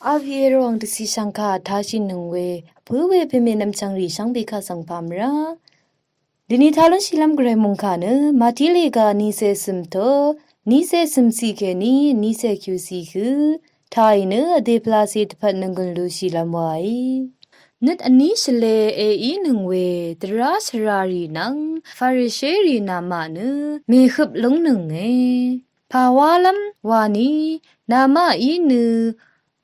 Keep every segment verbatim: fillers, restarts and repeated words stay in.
Aviero ang dvsi shvngka tashì nøng we, pø̄ we peme nvmchvng rì shvngbe ka svng pamra. Dini talun shilam gvray mungka nø, Mati lega nise sumto, nise sumsi keni, nise kyusi hø, tai nø, ade plasi tpat nøng gunlu shilam wai. Nøt ani shvle e i nøng we, dvra shvra rì nvng, Farishe rì nama nø, mehøp lung nøng e. Pawalam wani, nama i nø,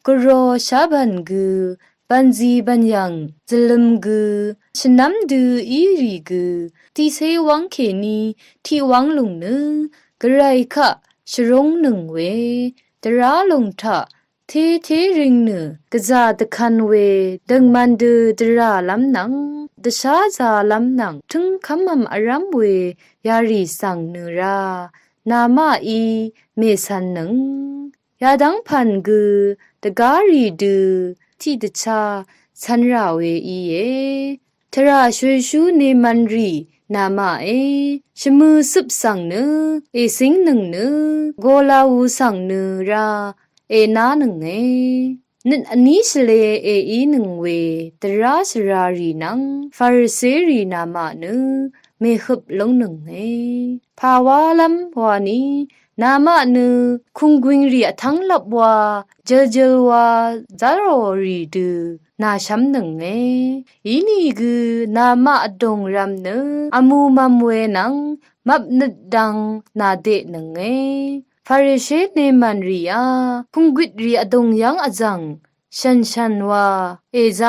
gvro shaban gø, banzi banyang, zalum gø, shvnam dø i rì gø, tise wang keni, ti wang lung nø, gvray ka, shvrung nøng we, dvra lung ta, te te ring nø, gvza dvkan we, døngman dø dvra lam nvng, dvsha za lam nvng, tøng kamam aram we, yarì svng nø ra, nama i, mesan nøng. Yadvng pan gø, dvga rì dø, ti dvcha, sanra we i e. Tvra shveshu neman rì, nama e. Shvmø sup svng nø, esing nøng nø, gola wu svng nø ra, ena nøng e. Nøt ani shvle e i nøng we, dvra shvra rì nvng, Farishe rì nama nø, mehøp lung nøng e. Pawalam wani, nama nø, kunggwing rì atvng lap wa, jøljøl wa, zaro rì dø, na sham nøng e. Ini gø, nama adong ram nø, amu mam we nvng, map nøt dang, na de nøng e. Farishe neman rì a, kunggwit rì adong yang azang, shanshan wa, eza